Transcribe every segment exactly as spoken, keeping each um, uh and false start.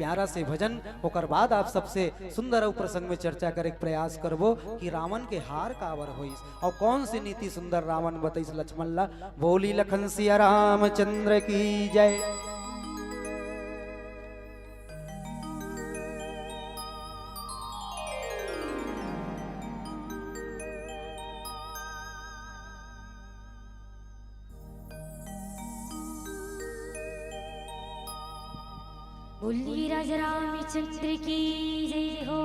प्यारा से भजन, ओकर बाद आप सबसे सुंदर अउ प्रसंग में चर्चा करे के प्रयास करबो कि रावण के हार काबर होइस अउ कौन सी नीति सुंदर रावण बतइस लक्ष्मण ला। बोली लखन सिया रामचंद्र की जय। बोली राजा रामचंद्र की जय हो।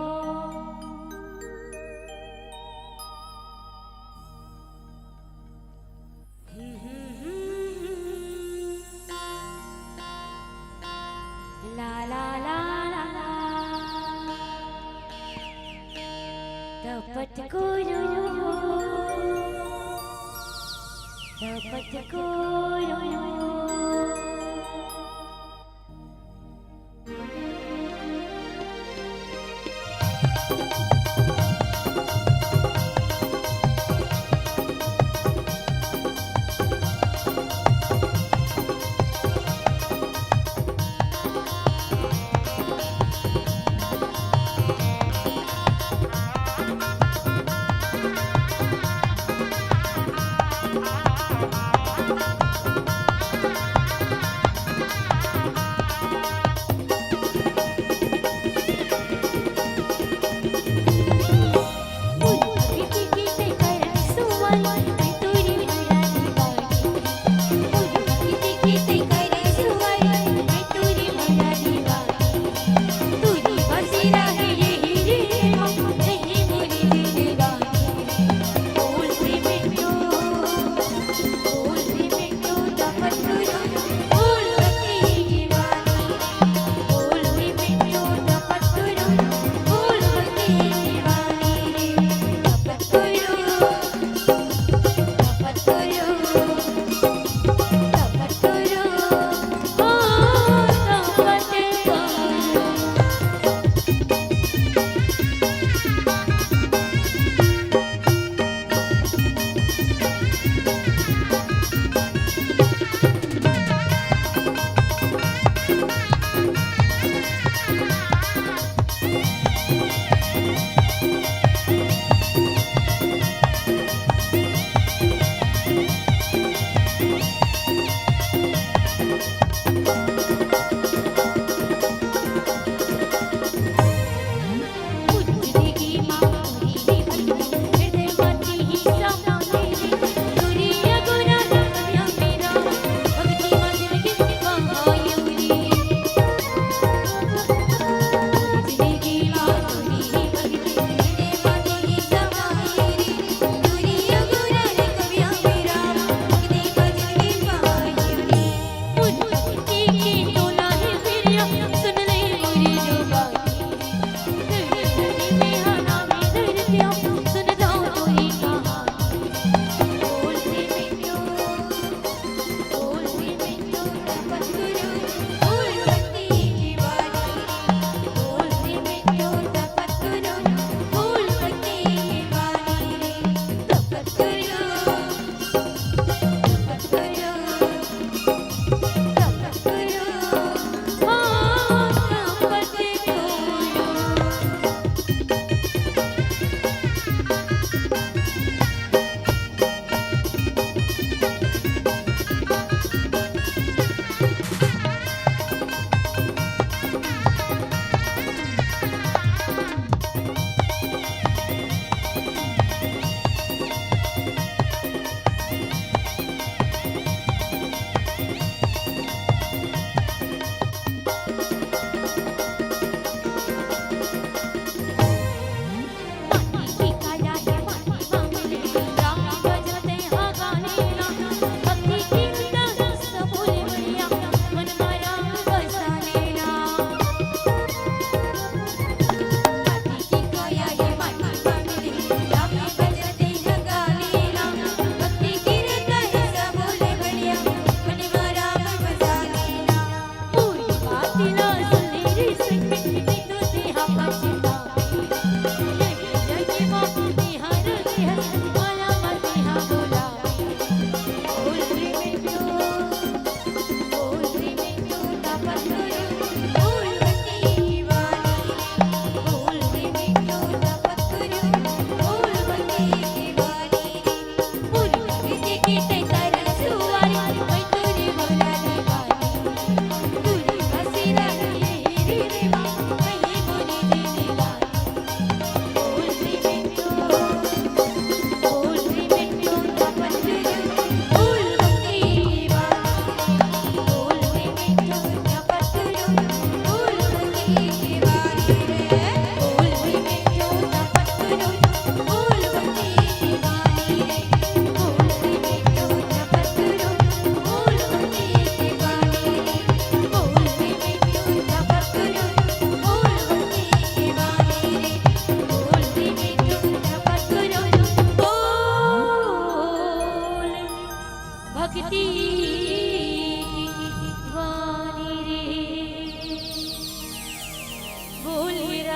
ला ला ला ला ला। तपत कोरो, तपत कोरो।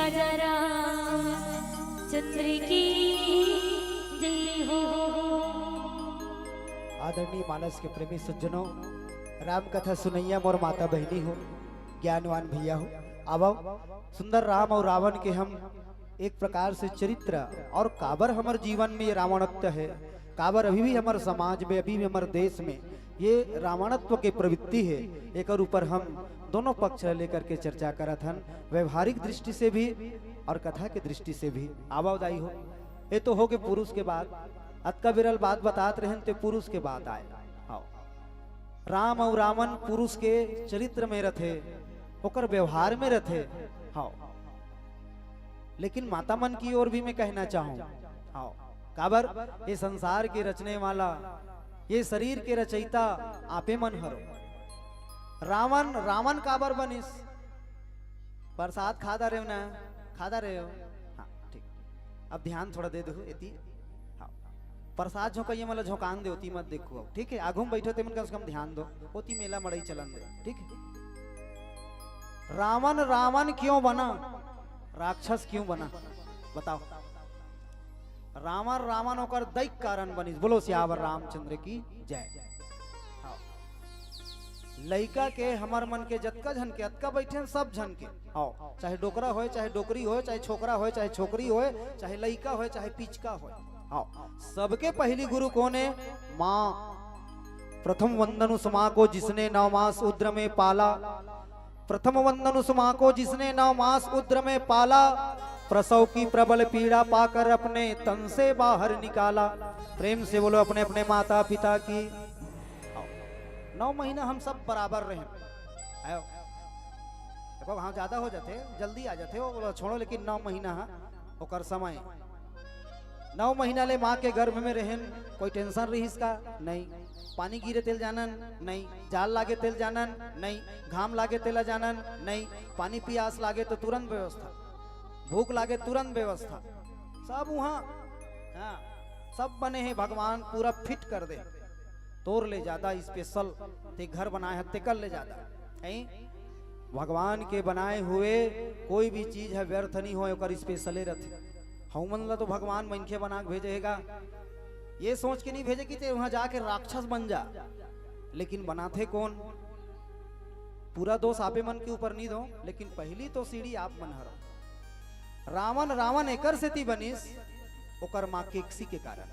राजा रामचंद्र की जय हो। आदरणीय मानस के प्रेमी सज्जनों, राम कथा सुनैया मोर माता बहिनी हो, ज्ञानवान भैया हो, आवव। सुंदर राम और रावण के हम एक प्रकार से चरित्र और काबर हमर जीवन में ये रावणत्व है, काबर अभी भी हमर समाज में, अभी भी हमर देश में ये रावणत्व के प्रवृत्ति है, एकर ऊपर हम दोनों पक्ष ल लेकर के चर्चा करत हन, व्यवहारिक दृष्टि से भी और कथा के दृष्टि से भी। आवव दाई हो, ये तो हो के पुरुष के बात, अतका बिरल बात बतात रहन ते पुरुष के बात आए। हाँ, राम और रावण पुरुष के चरित्र में रथे, ओकर व्यवहार में रथे। हाँ, लेकिन माता मन की ओर भी मैं कहना चाहूँ, हाँ, काबर ये संसार के रचने वाला, ये शरीर के रचयिता आपे मन हरो। रावण, रावण काबर बनिस? प्रसाद खा डारेव ना, खा डारेव। हाँ, ठीक। अब ध्यान थोड़ा दे दो एती। हाँ, प्रसाद झोंकइया मन ला झोंकान दे, ओती मत देखो। अब ठीक है, आगू में बैठो ते मन कम से कम ध्यान दो, ओती मेला मड़ई चलन दे। ठीक है, रावण रावण क्यों बना, राक्षस क्यों बना, बताओ। रावण रावण ओकर दई के कारण बनिस। बोलो सियावर रामचंद्र की जय। हाँ। लइका के, हमर मन के जतका झन के, अतका बैठे हैं सब झन के। हाँ, चाहे डोकरा होय, चाहे डोकरी होय, चाहे छोकरा होय, चाहे छोकरी होय, चाहे लइका होय, चाहे पिचका होय। हाँ, सबके पहली गुरु कौन है? माँ। प्रथम वंदन उस माँ को जिसने नौ मास उदर में पाला। प्रथम वंदन उस माँ को जिसने नौ मास उदर में पाला, प्रसव की प्रबल पीड़ा पाकर अपने तन से बाहर निकाला। प्रेम से बोलो अपने अपने माता पिता की। नौ महीना हम सब बराबर रहे। आयो। देखो, हाँ, ज्यादा हो जाते, जल्दी आ जाते, वो छोड़ो, लेकिन नौ महीना, हाँ, ओकर समय। नौ महीना ले माँ के गर्भ में रहन, कोई टेंशन रहिस का? नहीं। पानी गिरे तेल जानन? नहीं। जाल लागे तेल जानन? नहीं। घाम लागे तेला जानन? नहीं। पानी पियास लागे तो तुरंत व्यवस्था, भूख लागे तुरंत व्यवस्था, सब वहाँ। हाँ, सब बने हैं, भगवान पूरा फिट कर दे। तोर ले ज्यादा स्पेशल ते घर बनाए है, तेकर ले ज्यादा। हैं? भगवान के बनाए हुए कोई भी चीज है व्यर्थ नहीं होय, ओकर स्पेशले रथे। हमन ला तो भगवान मनखे बना के भेजे हेगा, ये सोच के नहीं भेजे कि ते वहां जाके राक्षस बन जा। लेकिन बनाथे कौन? पूरा दोष आपे मन के ऊपर नहीं दो, लेकिन पहली तो सीढ़ी आप मन हरो। रावण रावण एकर सेती बनिस, ओकर माँ केकसी के कारण।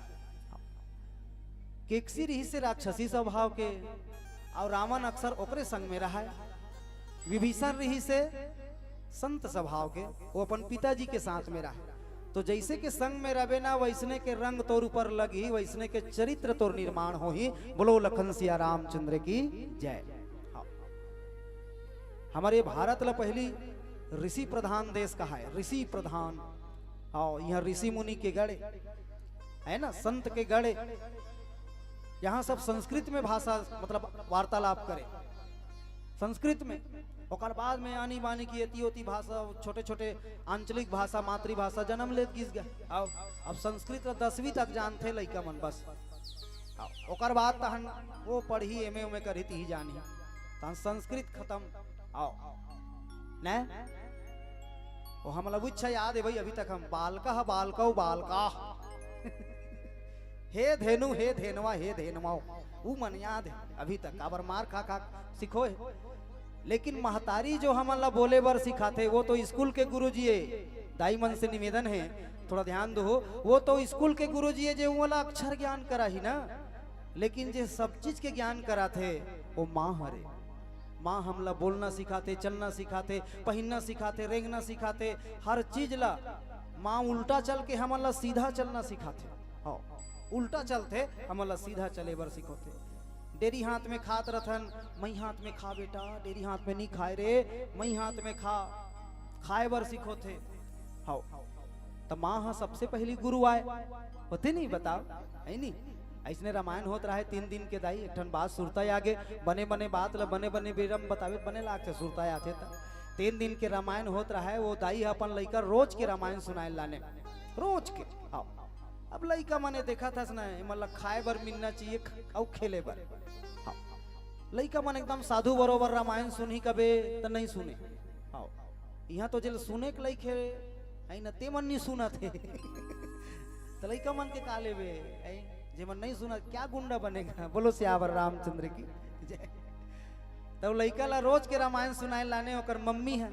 केकसी रहिस हे राक्षसी स्वभाव के, और रावण अक्सर ओकरे संग में रहय। विभीषण रहिस हे संत स्वभाव के, वो अपन पिताजी के साथ में रहय। तो जैसे के संग में रहबे ना, वैसने के रंग तोर ऊपर लगही, वैसने के चरित्र तोर निर्माण होही। बोलो लखन सिया रामचंद्र की जय। हाँ। हमर भारत ला पहली ऋषि प्रधान देश कहाय, ऋषि प्रधान। हाँ, यहाँ ऋषि मुनि के गढ़ हे ना, संत के गढ़ हे। यहाँ सब संस्कृत में भाषा, मतलब, वार्तालाप करे संस्कृत में। ओकर बाद में आनी बानी की एती ओती भाषा, छोटे छोटे आंचलिक भाषा, मातृभाषा जन्म लेत गिस गा। अब, अब संस्कृत ला दसवीं तक जानथे लइका मन बस। अब ओकर बाद तहन वो पढ़ही, एमए उमए करही, तिही जानही। तहन संस्कृत खत्म। आओ। ने? वो हमला बुच्छा याद हे भाई, अभी तक हम बालका ह, बालका, बालका। हे धेनु, हे धेनवा, हे धेनवा। ऊ मन याद हे अभी तक, काबर मार खा खा सिखो हे। लेकिन महतारी जो हमन ला बोले बर सिखाथे, वो तो स्कूल के गुरुजी हे। दाई मन से निवेदन हे, थोड़ा ध्यान दो। वो तो स्कूल के गुरुजी हे, जे ओला अक्षर ज्ञान कराही ना, लेकिन जे सब चीज के ज्ञान कराथे, वो माँ हरे। माँ हमला बोलना सिखाथे, चलना सिखाथे, पहिनना सिखाथे, रेंगना सिखाथे, हर चीज ला। माँ उल्टा चल के हमन ला सीधा चलना सिखाथे। हाँ, उल्टा चलथे, हमन ला सीधा चले बर सिखोथे। डेरी हाथ में खात रथन, मई हाथ में खा बेटा, डेरी हाथ में नहीं खाए रे, मई हाथ में खा, खाए बर सिखोथे। हाँ, त माँ ह सबसे पहली गुरु आय, होथे नहीं, बताओ, हे नहीं? अइसने रामायण होत रहय तीन दिन के दाई, एक ठन बात सुरता आगे, बने बने बात ल बने बने बेरा म बतावे त बने लागथे, सुरता आथे त। तीन दिन के रामायण होत रहय, वो दाई ह अपन लइका रोज के रामायण सुनाए लाने, रोज के। हाँ। अब लइका मने देखत हस ना, एमन ल खाए बर मिलना चाहिए, ख-, अउ खेले बर। हाँ। लइका मन एकदम साधु बरोबर रामायण सुनही कबे त नहीं सुने। हाँ। इहाँ तो जेल सुने के लइक हे, है ना, ते मन नहीं सुनत हे। त लइका मन के का लेबे, है? जे मन नहीं सुनत, क्या गुंडा बनेगा? बोलो सियावर रामचंद्र की जय। तब लइका ला रोज के रामायण सुनाए लाने ओकर मम्मी ह।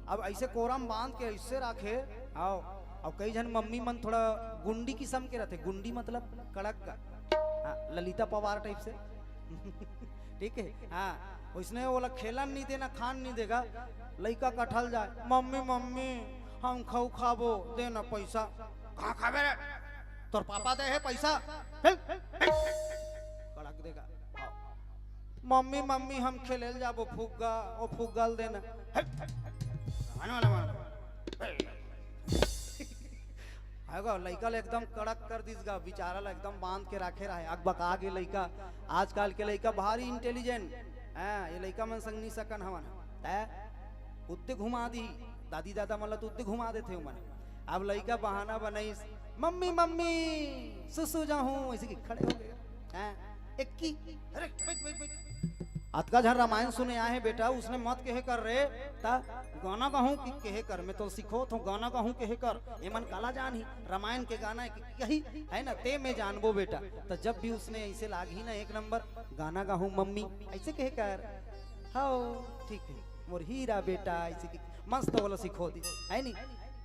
अब ऐसे कोरम बांध के ऐसे राखे, आओ, अब कई झन मम्मी मन थोड़ा गुंडी किस्म के रहते, गुंडी मतलब कड़क का, हाँ, ललिता पवार टाइप से। ठीक है, हाँ, उसने वो ला खेलन नहीं देना, खान नहीं देगा, लइका कठल जाए, "मम्मी, मम्मी, हम खऊ खाबो, दे ना पैसा।" "कहाँ खाबे रे? तोर पापा दे हे पैसा, हिल, हिल।" कड़क देगा। "मम्मी, मम्मी, हम खेले ल जाबो फुग्गा, वो फुग्गा ल देना।" "हिल, हिल।" आने वाला, आने वाला। है गा, लइका ले एकदम कड़क कर दिस गा, बेचारा ला एकदम बांध के राखे रहे, अकबका गे लइका। आजकल के लइका भारी इंटेलिजेंट, हैं, ये लइका मन संग नहीं सकन हवन, तै उत्ते घुमा दी, दादी दादा मन ला तो उत्ते घुमा देथे उमन। अब लइका बहाना बनाइस, "मम्मी, मम्मी, सुसु जाहूं," ऐसे कि खड़े हो गए, हैं, एक्की, "अरे, बैठ, बैठ, बैठ।" अतका झन रामायण सुने आए हैं बेटा, उसने मत कहे कर रे, ता गाना गाहूं कि कहे कर, मैं तो सिखोत हूं, गाना गाहूं कहे कर, एमन काला जान ही, रामायण के गाना है कि कही, है ना, ते मैं जानबो बेटा। तो जब भी उसने ऐसे लाग ही ना एक नंबर, "गाना गाहूं मम्मी," ऐसे कहे कर, "हाओ, ठीक है, मोर हीरा बेटा," ऐसे कि मस्त वाला सिखो दी, है नी?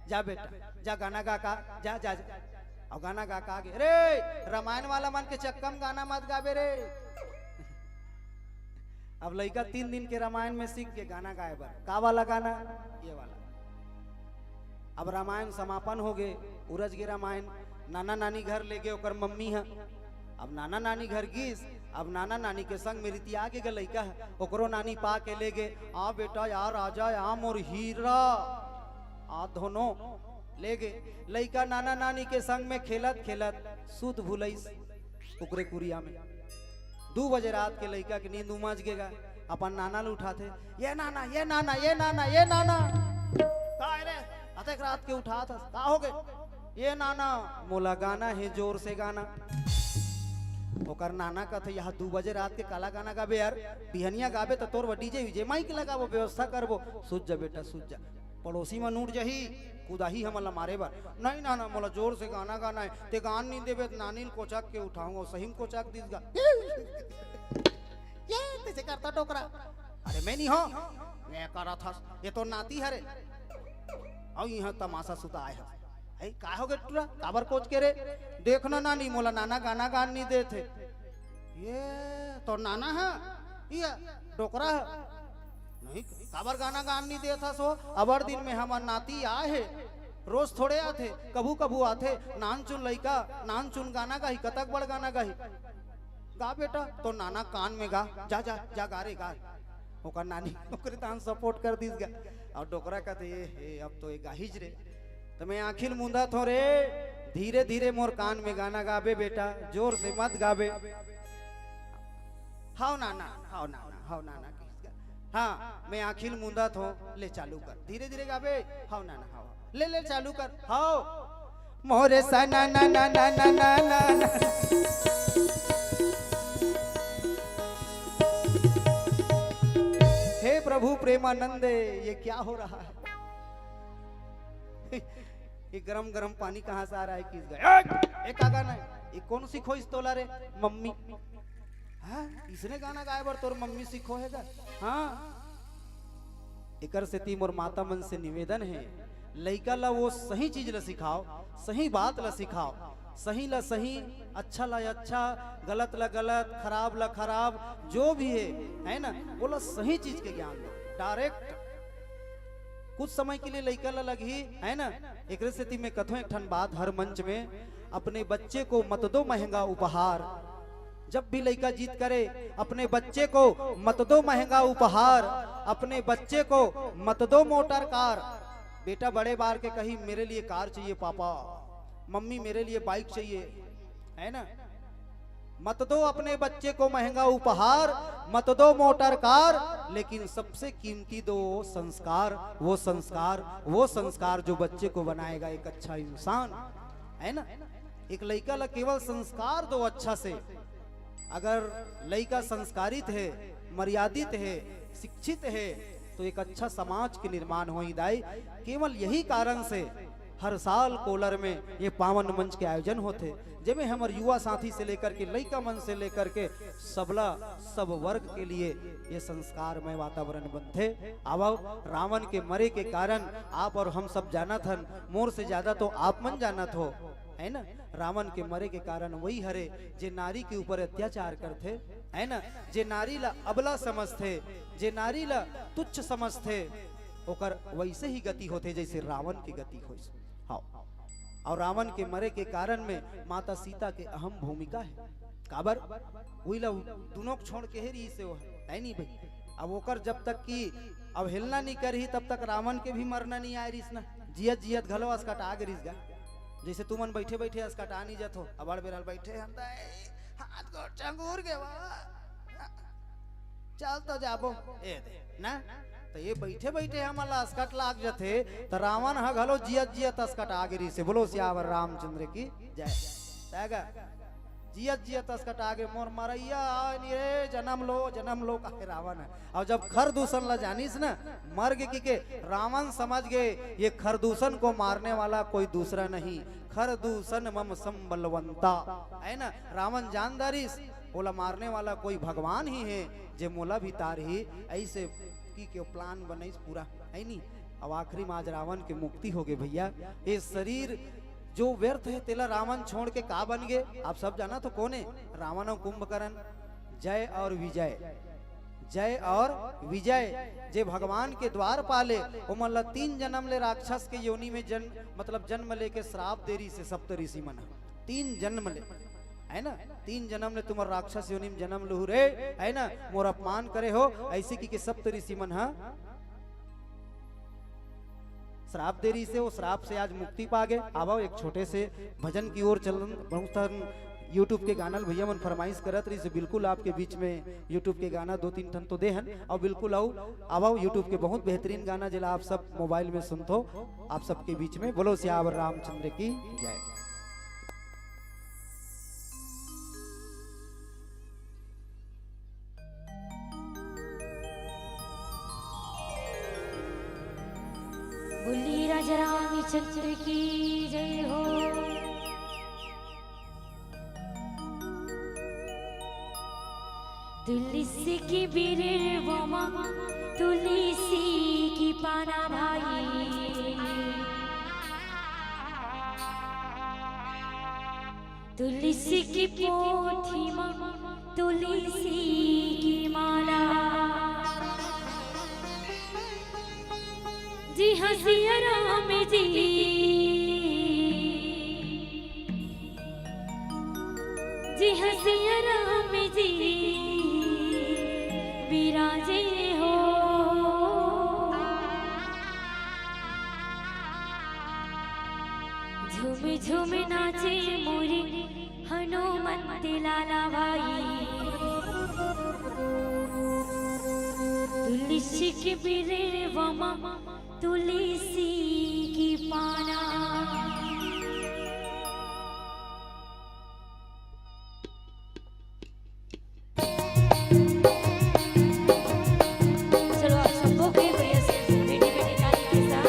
"जा बेटा, जा गाना गा का, जा, जा, जा।" और गाना गा का आगे, "रे, रामायण वाला मन के चक्का में गाना मत गाबे रे।" अब लइका तीन दिन के रामायण में सीख के गाना गाए बर, का वाला गाना? ये वाला। अब रामायण समापन हो गे, उरज गे रामायण, नाना नानी घर ले गे ओकर मम्मी ह। अब नाना नानी घर गिस, अब नाना नानी के संग में रितिया गे गा लइका ह, ओकरो नानी पा के ले गे, "आ बेटा, या राजा, या मोर हीरा, आ धोनो।" ले गे लइका नाना नानी के संग में खेलत खेलत सुध भुलइस ओकरे कुरिया में। दू बजे रात के लइका के नींद उमज गे गा, अपन नाना ल उठाथे, "ये नाना, ये नाना, ये नाना, ये नाना।" "का रे, अतेक रात के उठात हस, का हो गे?" "ये नाना, मोला गाना हे, जोर से गाना।" ओकर नाना कथे, "यहाँ दू बजे रात के काला गाना गाबे यार, बिहनिया गाबे त तोर बर डीजे वीजे माइक लगाबो, व्यवस्था करबो, सुत जा बेटा, सुत जा।" पड़ोसी मन उठ जाही, कुदाही हमन ला मारे बर। "नहीं नाना, मोला जोर से गाना गाना है, ते गान नहीं देबे त नानी ल कोचक के उठाऊंगा।" सही में कोचक दिस गा। "ये तैसे करता डोकरा?" "अरे मैं नहीं हो, ये करत हस, ये तो नाती हरे।" अउ यहाँ तमाशा सुता आए हस। "ए, का हो गे टुरा, काबर कोच के रे?" "देखना नानी, मोला नाना गाना गान नहीं देत हे।" "ये तो नाना है, ये डोकरा है।" "नहीं, काबर गाना गान नहीं देत हस हो? अबर दिन में हमर नाती आए हे, रोज थोड़े आथे, कभू कभू आथे, नान चुन लइका, नान चुन गाना गाही, कतक बड़ गाना गाही।" "गा बेटा, तो नाना कान में गा, जा, जा, जा गा रे, गा।" ओकर नानी ओकरे तान सपोर्ट कर दिस गा। और डोकरा कहते, "ए हे, अब तो ये गाहिज रे।" तो मैं आँखी ल मूंदत हो रे, धीरे धीरे मोर कान में गाना गाबे बेटा, जोर से मत गाबे। "हाव नाना, हाव नाना, हाव नाना।" हाँ, मैं आँखी ल मूंदत हो, ले चालू कर, धीरे धीरे गाबे। "हाव नाना, हाव।" "ले, ले चालू कर।" "हाव।" "मोरे सा ना ना ना ना ना ना ना ना।" हे प्रभु प्रेमानंद, ये क्या हो रहा है? ये गरम गरम पानी कहाँ से आ रहा है, किस गए? ए, ए, का गाना है? ये कौन सिखोइस तोला रे? मम्मी। हाँ, इसने गाना गाए बर तोर मम्मी सिखोहे गा? हाँ। एकर सेती मोर माता मन से निवेदन हे, लइका ला वो सही चीज ला सिखाओ, सही बात ला सिखाओ, सही ला सही, अच्छा ला अच्छा, गलत ला गलत, खराब ला खराब, जो भी हे, है ना, वो ला सही चीज के ज्ञान दो, डायरेक्ट। कुछ समय के लिए लइका ला लगही, है ना, एकरे सेती मैं कथों एक ठन बात हर मंच में, अपने बच्चे को मत दो महंगा उपहार। जब भी लइका जिद करे, अपने बच्चे को मत दो महंगा उपहार, अपने बच्चे को मत दो मोटर कार। बेटा बड़े बार के कही, "मेरे लिए कार चाहिए पापा, मम्मी मेरे लिए बाइक चाहिए," है ना? मत दो अपने बच्चे को महंगा उपहार, मत दो मोटर कार, लेकिन सबसे कीमती दो संस्कार, वो संस्कार, वो संस्कार जो बच्चे को बनाएगा एक अच्छा इंसान, है ना? एक लइका ला केवल संस्कार दो अच्छा से। अगर लइका संस्कारित हे, मर्यादित हे, शिक्षित हे, तो एक अच्छा समाज के निर्माण होही दाई। केवल यही कारण से हर साल कोलर में ये पावन मंच के आयोजन होथे, जेमे हमर युवा साथी से लेकर के, लइका मन से लेकर के, सबला, सब वर्ग के लिए ये संस्कारमय वातावरण बनथे। आवव, रावण के मरे के कारण आप और हम सब जानत हन, मोर से ज्यादा तो आप मन जानत हो, है ना? रावण के मरे के कारण वही हरे, जे नारी के ऊपर अत्याचार करथे, है ना? जे नारी ला अबला समझथे, जे नारी ला तुच्छ समझथे, ओकर वैसे ही गति होथे, जैसे रावण के गति होइस। हाँ। और रावण के मरे के कारण में माता सीता के अहम भूमिका है। काबर? उही ला दुनों के छोड़ के हे रहिस हे वो, है नहीं भाई? अब ओकर जब तक की अवहेलना नहीं करही, तब तक रावण के भी मरना नहीं आय रहिस ना। जियत जियत घलो असकटा गे रहिस गा। जैसे तुमन बैठे बैठे असकटा नहीं जत हो, अबड़ बेरल बैठे हन त, ए, हाथ गोड़ चंगुर गे वा। चल तो जाबो, ए दे, ना? तो ये बैठे बैठे हमन ला असकट लाग जथे, तो रावण ह घलो जियत जियत असकटा गे रहिस हे। बोलो सियावर रामचंद्र की जय। तैगा जियत जियत असकटा गे, मोर मरैया आय नी रे, जन्म लो, जन्म लो, कहे रावण ह। और जब खरदूषण ला जानिस ना, मर गे कि के, रावण समझ गे, ये खरदूषण को मारने वाला कोई दूसरा नहीं, खरदूषण मम संबलवंता, है ना? रावण जान डारिस, ओला मारने वाला कोई भगवान ही है, जे मोला भी तारही, ऐसे की के प्लान बनइस पूरा, है नी? अब आखिरी में आज रावण के मुक्ति हो गए भैया। ये शरीर जो व्यर्थ है, तेला रावण छोड़ के का बन गए? आप सब जानत हो कोन है? रावण और कुंभकर्ण। जय और विजय, जय और विजय। जे भगवान के द्वार पाले, ओमन ला तीन जन्म ले राक्षस के योनि में जन्म, मतलब जन्म लेके श्राप दे रहिस हे सप्त ऋषि मन ह। तीन जन्म ले, है ना? तीन जन्म ले तुमन राक्षस योनि में जन्म लुहू रे, है ना? मोर अपमान करे हो, ऐसे की के सप्त ऋषि मन ह श्राप दे रहिस हे, वो श्राप से आज मुक्ति पा गे। आवव एक छोटे से भजन की ओर चलन। बहुत सारे YouTube के गाना ल भैया मन फरमाइश करत रहिस हे, बिल्कुल आपके बीच में YouTube के गाना दो तीन ठन तो दे हन, और बिल्कुल आऊ, आवव YouTube के बहुत बेहतरीन गाना, जेला आप सब मोबाइल में सुनथो, आप सबके बीच में। बोलो सियावर रामचंद्र की जय। बोलिए राजा रामचंद्र की जय हो। तुलसी के बिरवा म, तुलसी के पाना भाई, तुलसी के पोथी म, तुलसी के माला। जी हाँ सिया राम जी, जी हाँ सिया राम जी, विराजे हो। झूम झूम नाचे मोरे हनुमंत लाला भाई। तुलसी के बिरवा म, तुलसी के पाना। चलो, आप सबको कई बढ़िया से मीठी मीठी ताली के साथ।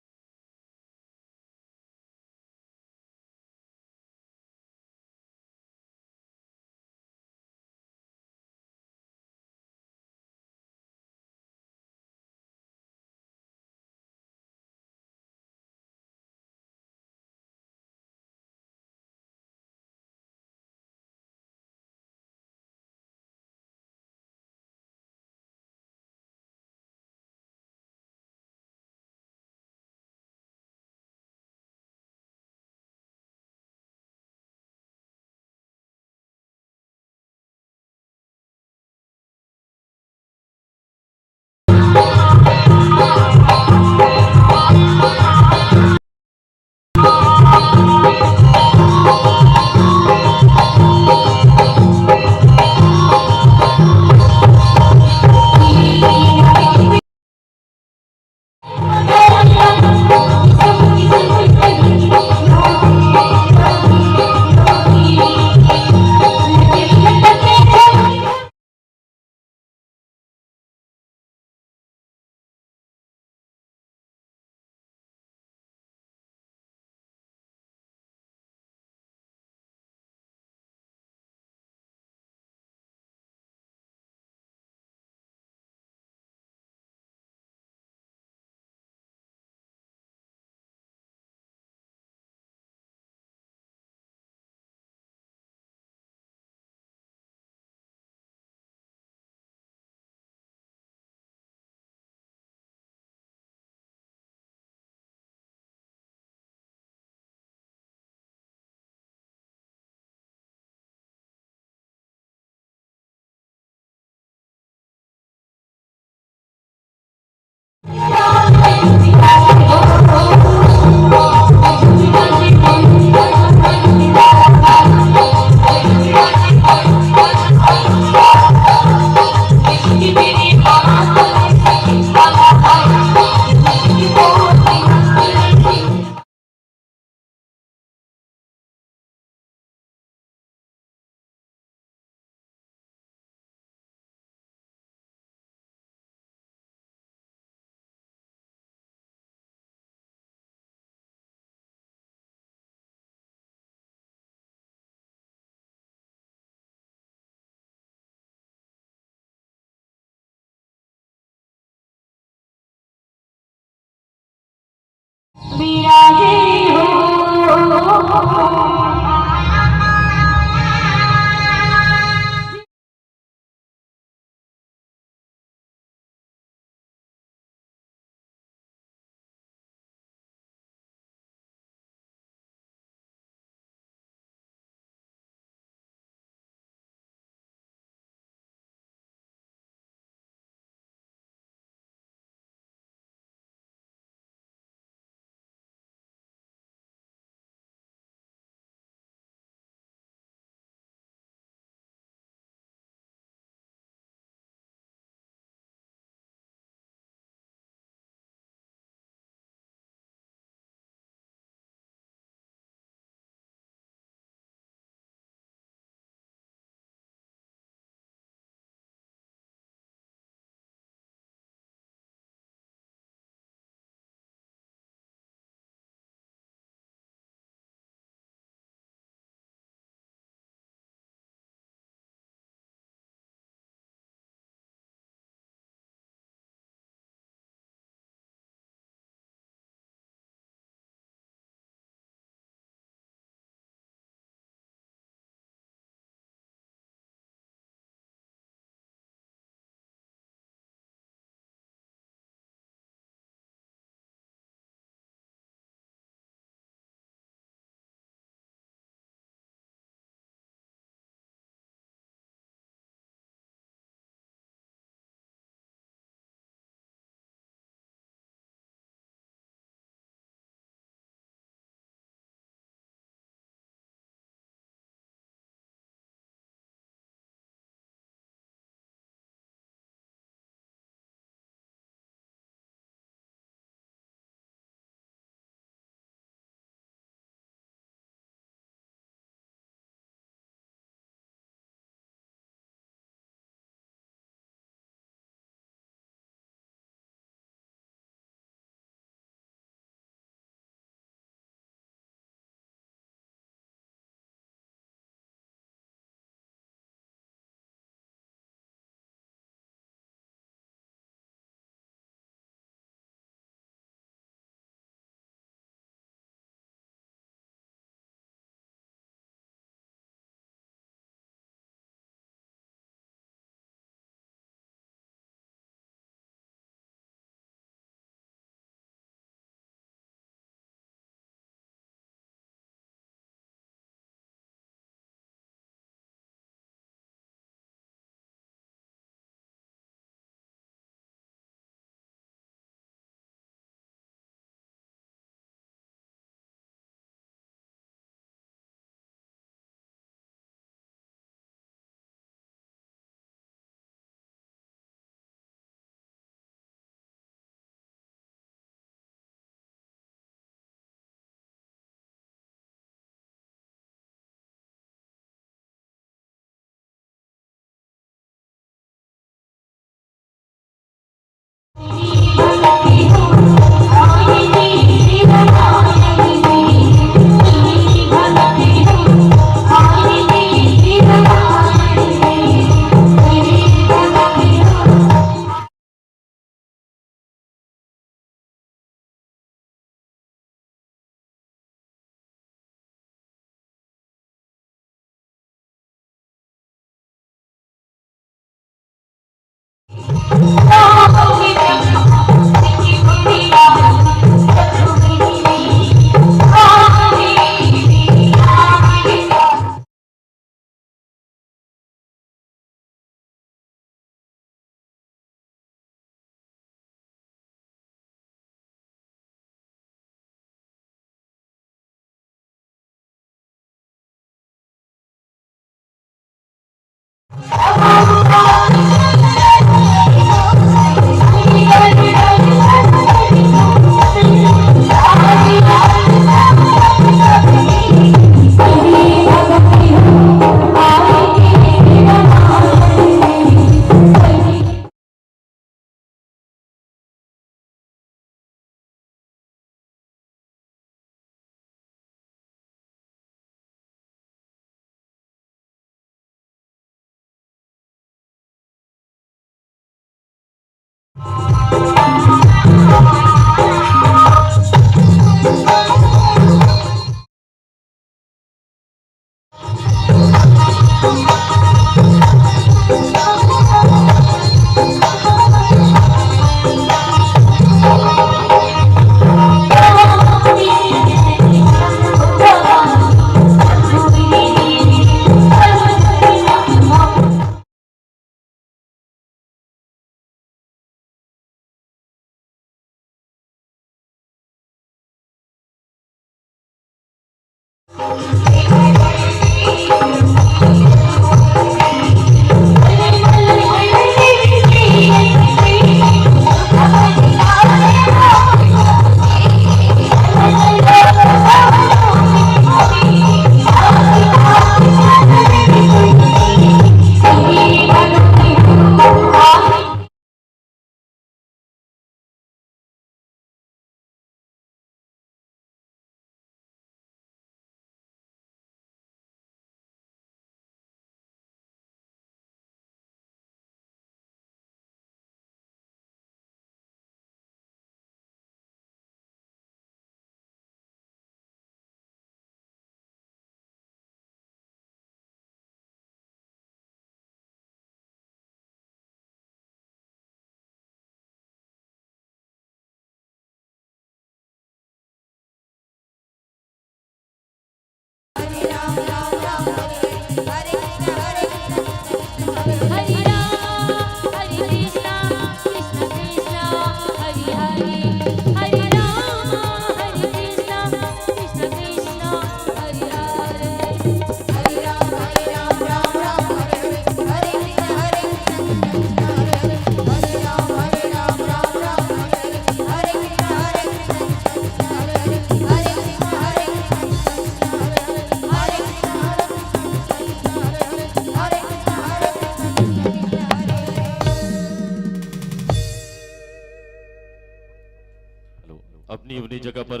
हेलो, अपनी अपनी जगह पर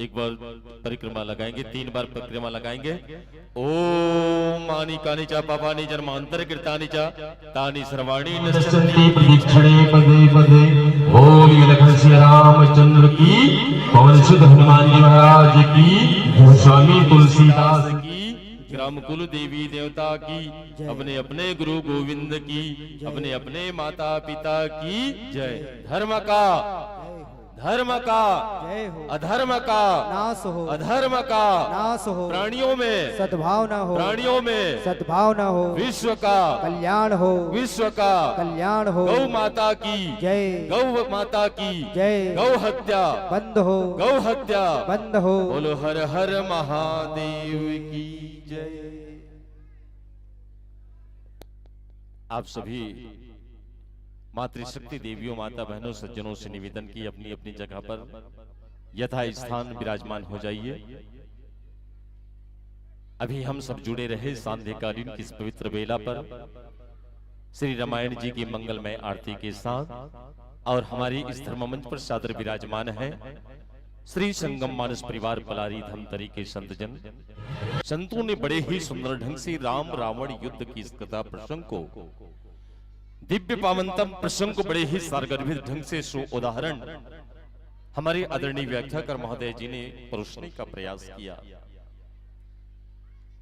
एक बार परिक्रमा लगाएंगे, तीन बार परिक्रमा लगाएंगे। ओम मानी कानी चा पापानी जन्मांतर कृतानी चा तानी सर्वाणी नश्यंती प्रदीक्षणे पदे पदे। बोलिए लखन सिया रामचंद्र की, पवन सुत हनुमान जी महाराज की, गोस्वामी तुलसीदास की, ग्राम कुल देवी देवता की, अपने अपने गुरु गोविंद की, अपने अपने माता पिता की जय। धर्म का, धर्म का, अधर्म का नाश हो, अधर्म का नाश हो, प्राणियों में सद्भावना हो, प्राणियों में सद्भावना हो, विश्व का कल्याण हो, विश्व का कल्याण हो। गौ माता की जय, गौ माता की जय। गौ हत्या बंद हो, गौ हत्या बंद हो। बोलो हर हर महादेव की जय। आप सभी मातृशक्ति देवियों, माता बहनों, सज्जनों से निवेदन की अपनी अपनी जगह पर यथास्थान विराजमान हो जाइए। अभी हम सब जुड़े रहे सांध्यकालीन की इस पवित्र बेला पर श्री रामायण जी की मंगलमय आरती के साथ, और हमारी इस धर्म मंच पर सादर विराजमान है श्री संगम मानस परिवार पलारी धमतरी के संतजन। संतों ने बड़े ही सुंदर ढंग से राम रावण युद्ध की इस कथा प्रसंग को, दिव्य पावनतम प्रसंग को बड़े ही सारगर्भित ढंग से सो उदाहरण हमारे आदरणीय व्याख्याकर महोदय जी ने परोसने का प्रयास किया।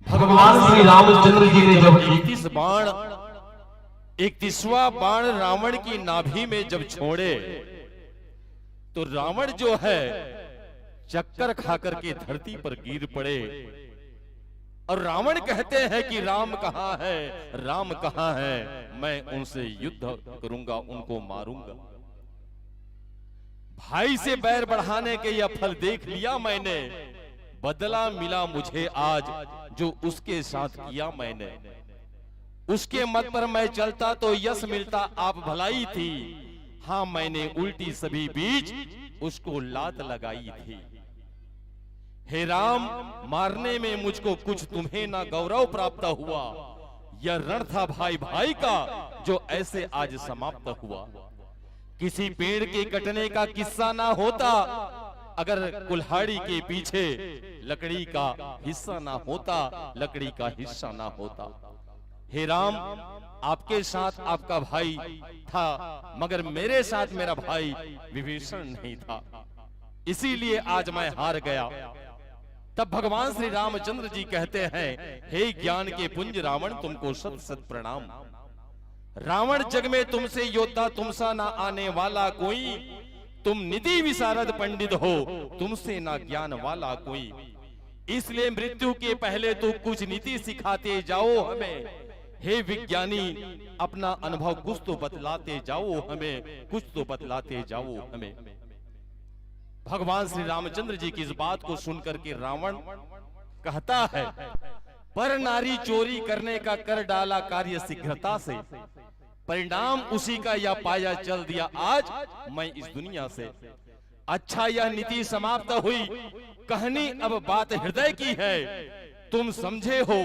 भगवान श्री रामचंद्र जी ने जब इकतीस बाण, इकतीसवां बाण रावण की नाभि में जब छोड़े, तो रावण जो है, चक्कर खा करके धरती पर गिर पड़े। और रावण कहते हैं कि राम कहाँ है, राम कहाँ है, मैं उनसे युद्ध करूंगा, उनको मारूंगा। भाई से बैर बढ़ाने के यह फल देख लिया मैंने, बदला मिला मुझे आज जो उसके साथ किया मैंने। उसके मत पर मैं चलता तो यश मिलता, आप भलाई थी। हाँ, मैंने उल्टी सभी बीच उसको लात लगाई थी। हे राम, मारने में मुझको कुछ तुम्हें ना गौरव प्राप्त हुआ। यह रण था भाई भाई का, जो ऐसे आज समाप्त हुआ। किसी पेड़ के कटने का किस्सा ना होता, अगर कुल्हाड़ी के पीछे लकड़ी का हिस्सा ना होता, लकड़ी का हिस्सा ना होता। हे राम, आपके साथ आपका भाई था, मगर मेरे साथ मेरा भाई विभीषण नहीं था, इसीलिए आज मैं हार गया। तब भगवान श्री रामचंद्र जी कहते हैं, हे ज्ञान के पुंज रावण, तुमको शत शत प्रणाम। रावण, जग में तुमसे योद्धा तुमसा ना आने वाला कोई, तुम निधि विशारद पंडित हो, तुमसे ना ज्ञान वाला कोई। इसलिए मृत्यु के पहले तो कुछ नीति सिखाते जाओ हमें, हे विज्ञानी, अपना अनुभव कुछ तो बतलाते जाओ हमें, कुछ तो बतलाते जाओ हमें। भगवान श्री रामचंद्र जी की इस बात को सुन करके रावण कहता है, पर नारी चोरी करने का कर डाला कार्य शीघ्रता से, परिणाम उसी का यह पाया चल दिया आज मैं इस दुनिया से। अच्छा, यह नीति समाप्त हुई, कहनी अब बात हृदय की है। तुम समझे हो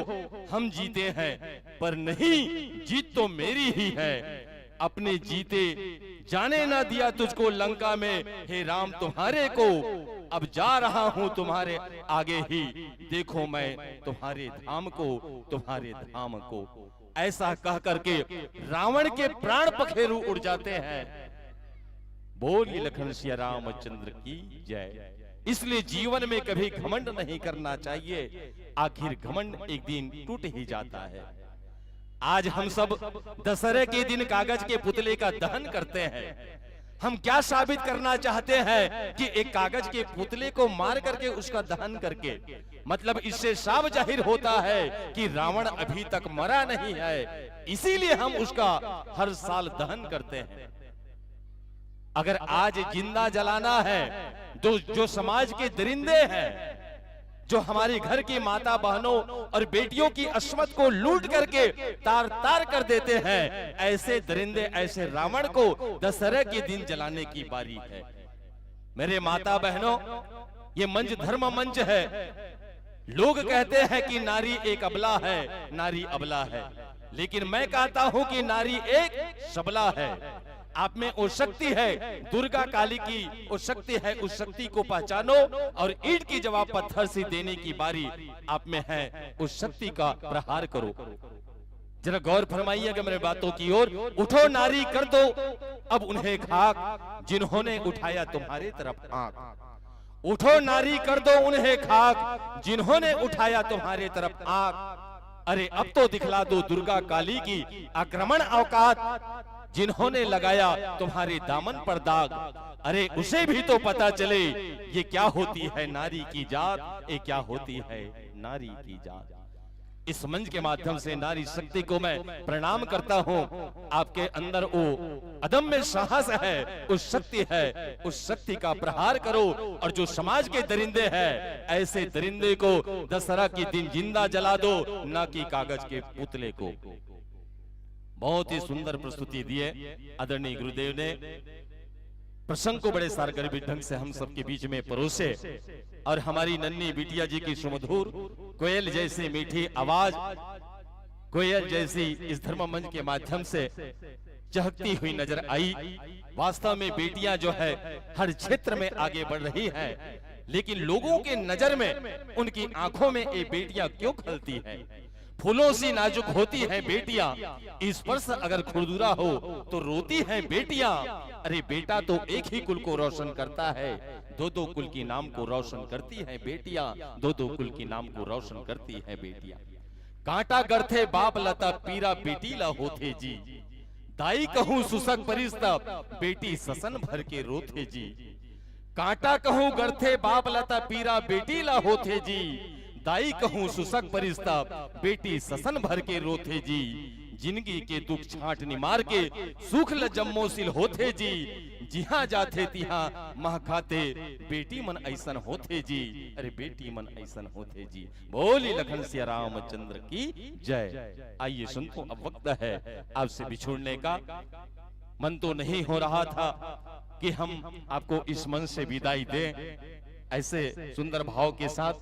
हम जीते हैं, पर नहीं, जीत तो मेरी ही है। अपने जीते जाने ना दिया तुझको लंका में, हे राम तुम्हारे को। अब जा रहा हूं तुम्हारे आगे ही, देखो मैं तुम्हारे धाम को, तुम्हारे धाम को। ऐसा कह करके रावण के प्राण पखेरु उड़ जाते हैं। बोलिए लखन सिया रामचंद्र की जय। इसलिए जीवन में कभी घमंड नहीं करना चाहिए, आखिर घमंड एक दिन टूट ही जाता है। आज हम सब दशहरे के दिन कागज के पुतले का दहन करते हैं। हम क्या साबित करना चाहते हैं कि एक कागज के पुतले को मार करके, उसका दहन करके, मतलब, इससे साफ जाहिर होता है कि रावण अभी तक मरा नहीं है, इसीलिए हम उसका हर साल दहन करते हैं। अगर आज जिंदा जलाना है, तो जो समाज के दरिंदे हैं, जो हमारे घर की माता बहनों और बेटियों की असमत को लूट करके तार तार कर देते हैं, ऐसे दरिंदे, ऐसे रावण को दशहरे के दिन जलाने की बारी है। मेरे माता बहनों, ये मंच धर्म मंच है। लोग कहते हैं कि नारी एक अबला है, नारी अबला है, लेकिन मैं कहता हूं कि नारी एक सबला है। आप में वो शक्ति है, दुर्गा काली की वो शक्ति है। उस शक्ति को पहचानो और ईंट की जवाब पत्थर से देने की बारी आप में है। उस शक्ति का प्रहार करो। जरा गौर फरमाइएगा मेरे बातों की ओर। उठो नारी, कर दो अब उन्हें खाक, जिन्होंने उठाया तुम्हारे तरफ आंख। उठो नारी, कर दो उन्हें खाक, जिन्होंने उठाया तुम्हारे तरफ आंख। अरे, अब तो दिखला दो दुर्गा काली की आक्रमण औकात, जिन्होंने लगाया तुम्हारे दामन पर दाग। अरे, उसे भी तो पता चले, ये क्या होती है नारी की जात, ये क्या होती है नारी की जात। इस मंच के माध्यम से नारी शक्ति को मैं प्रणाम करता हूं। आपके अंदर वो अदम्य साहस है, उस शक्ति है, उस शक्ति का प्रहार करो। और जो समाज के दरिंदे हैं, ऐसे दरिंदे को दशहरा के दिन जिंदा जला दो, ना कि कागज के पुतले को। बहुत ही सुंदर प्रस्तुति दिए आदरणीय गुरुदेव ने। प्रसंग को बड़े सारगर्भित ढंग से हम सबके बीच में परोसे और हमारी नन्ही बिटिया जी की सुमधुर कोयल जैसी मीठी आवाज, कोयल जैसी इस धर्म मंच के माध्यम से चहकती हुई नजर आई। वास्तव में बेटियां जो है हर क्षेत्र में आगे बढ़ रही हैं, लेकिन लोगों के नजर में, उनकी आंखों में ये बेटियां क्यों खलती हैं? फूलों सी नाजुक होती हैं बेटियां, स्पर्श अगर खुरदुरा हो तो रोती हैं बेटियां। अरे, बेटा तो एक ही कुल को रोशन करता है, दो दो कुल की नाम को रोशन करती हैं बेटियां, दो दो कुल की नाम को रोशन करती हैं बेटियां। कांटा गढ़थे बाप ला त पीरा बेटी ला होथे जी, दाई कहूं सुसक परिस त बेटी ससन भर के रोथे जी। कांटा कहूं गढ़थे बाप ला त पीरा बेटी ला होथे जी, दाई कहूं सुसक परिस त बेटी ससन भर के रोथे जी। जिंदगी के दुख छांट निमार के सुख ल जम्मो सिल होथे जी। जिहां जाथे तिहां मां खाथे, बेटी मन अइसन होथे जी। अरे, बेटी मन अइसन होथे जी। बोली लखन सिया रामचंद्र की जय। आइए संतों, अब वक्त है आपसे बिछुड़ने का। मन तो नहीं हो रहा था कि हम आपको इस मंच से विदाई दें। ऐसे सुंदर भाव के साथ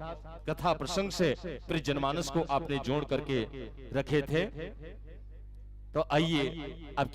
कथा प्रसंग से प्रिय जनमानस को आपने जोड़ करके रखे थे। तो आइए, आपकी